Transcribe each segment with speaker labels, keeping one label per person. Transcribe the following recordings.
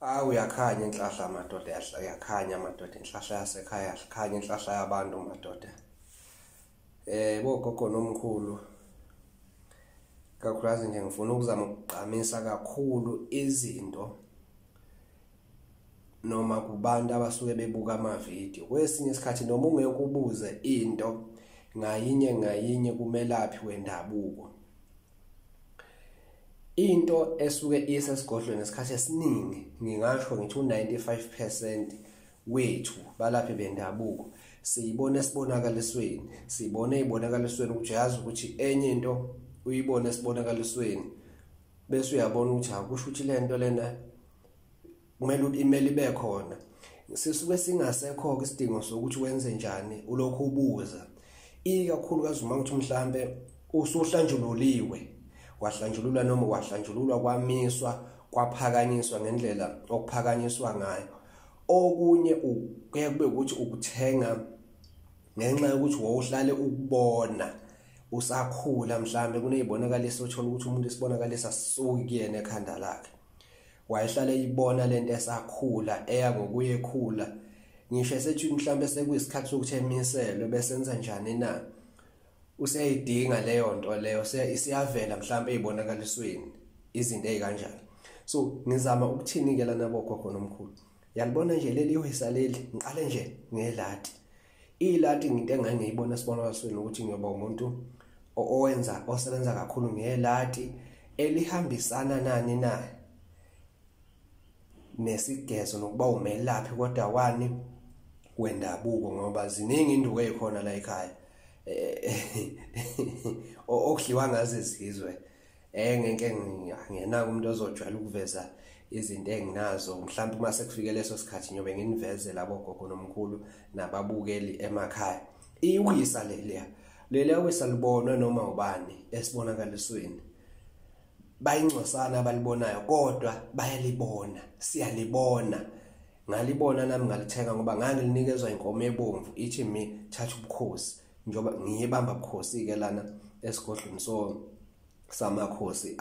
Speaker 1: Awu uyakhanya inhlahla madoda, yakhanya madoda inhlahla yasekhaya, yakhanya inhlahla yabantu madoda. Bogogo nomkhulu, kakhulukazi nje ngifuna ukuzama ukugqamisa kakhulu izinto noma kubantu abasuke bebuka amavidiyo. Kwesinye isikhathi noma ungeke ubuze into ngayinye ngayinye kumelaphi wendabuko, into esuke isesigodlweni isikhathi esiningi, ngingasho ngithi u-95% wethu balaphi bendabuko siyibona esibonakalisweni, siyibona ey'bonakalisweni ukuthi uyazi ukuthi enye into uyibone esibonakalisweni bese uyabona ukuthi akusho ukuthi le nto lena kumele imele ibe khona. Sisuke singasekho-ke isidingo sokuthi wenze njani, ulokhu ubuza, ikakhulukazi uma ukuthi mhlambe usuhlanjululiwe, wahlanjululwa noma wahlanjululwa kwamiswa kwaphakanyiswa ngendlela okuphakanyiswa ngayo. Okunye kuye kube ukuthi ukuthenga ngenxa yokuthi wawuhlale ukubona usakhula, mhlambe kuney'bonakaliso othola ukuthi umuntu isibonakaliso asisuki kuyena ekhanda lakhe, wayehlale eyibona lento esakhula eya ngokuye ekhula, ngisho esethi mhlambe sekuyisikhathi sokuthi emiselwe bese enza njani na, useyidinga leyo nto leyo, isiyavela mhlambe ey'bonakalisweni izinto ey'kanjalo. So ngizama ukuthini-ke lana bogogo nomkhulu, yalibona nje leli wisa leli, ngiqale nje ngelati. Ilati into engangiyibona esibonakalisweni ukuthi ngiyoba umuntu owenza osebenza kakhulu ngelati elihambisana nani na nesigezo nokuba umelaphi kodwa wani wendabuko, ngoba ziningi induku ezikhona la ekhaya okudliwa ngazo izizwe. Ngeke ngingenako umuntu ozojwayela ukuveza izinto enginazo, mhlawumbe uma sekufike leso sikhathi ngiyobe nginiveze labo gogo nomkhulu nababukeli emakhaya. Iwisa leliya leliya wisa libonwe noma ubani esibonakalisweni, bayingcosana abalibonayo kodwa bayalibona, siyalibona. Ngalibona nami ngalithenga ngoba ngangilinikezwa inkomo ebomvu ithi mi thatha ubukhosi, njengoba ngiyibamba ubukhosi ke lana esigodlweni so samakhosi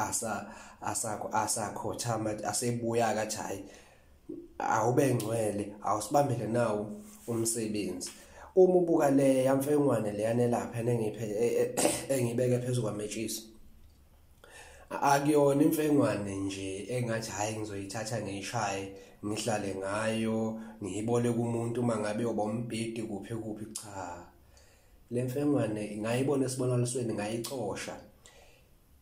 Speaker 1: asakhothama asebuya kathi hayi awube ngcwele, awusibambele nawo umsebenzi. Uma ubuka le yamfengwane leyana elapha engiphe engibeke phezulu kwametshiso, akuyona imfengwane nje engathi hayi ngizoyithatha ngiyishaye ngihlale ngayo ngiyibole kumuntu uma ngabe yoba umbhidi kuphi kuphi. Cha, le mfengwane ngayibona esibonakalisweni, ngayicosha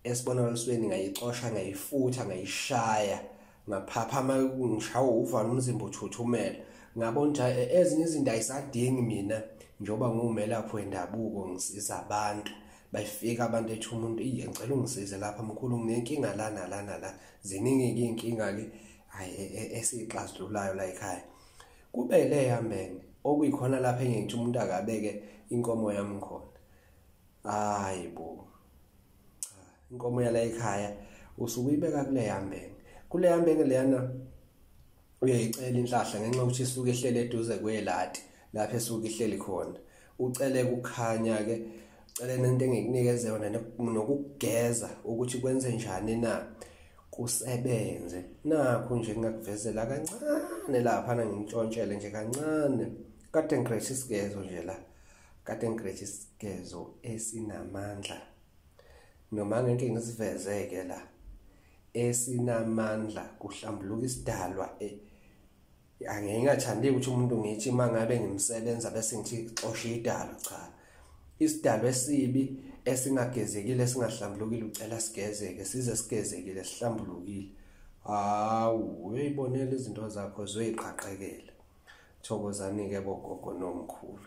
Speaker 1: esibonakalisweni, ngayicosha, ngayifutha, ngayishaya, ngaphaphama ngishawa uvalo, umzimba uthuthumela. Ngabona ukuthi ezinye izinto ayisadingi mina njengoba ngiwumelaphi wendabuko, ngisiza abantu. Bayifika abantu ethi umuntu iye ngicela ungisize lapha mkhulu, nginenkinga la nala nala, ziningi-ke iy'nkinga-ke hhayi esiyixazululayo la ekhaya. Kube le yambene okuyikhona lapha engithi umuntu akabeke inkomo yami khona. Hayi bo, cha, inkomo yala ekhaya usuke uyibeka kule yambene. Kule yambene leyana uyayicela inhlahla ngenxa yokuthi isuke ihleli eduze kwelati lapho esuke ihleli khona. Ucele kukhanya-ke, ucele nento engikunikeze yona nokugeza ukuthi kwenze njani na kusebenze. Nakhu nje ngingakuvezela kancane laphana, ngintshontshele nje kancane. Kade ngiqeshe isigezo nje la, kade ngiqeshe isigezo esinamandla, noma ngeke ngisivezeke la, esinamandla kuhlambuluka isidalwa. Angeke ngingathandi ukuthi umuntu ngithi uma ngabe ngimsebenza bese ngithi xosha idalo. Cha, isidalwa esibi esingagezekile esingahlambulukile ucela sigezeke, size sigezekile sihlambulukile. Hawu, uyayibonela izinto zakho zoyiqhaqhekela. Thokozani-ke bogogo nomkhulu.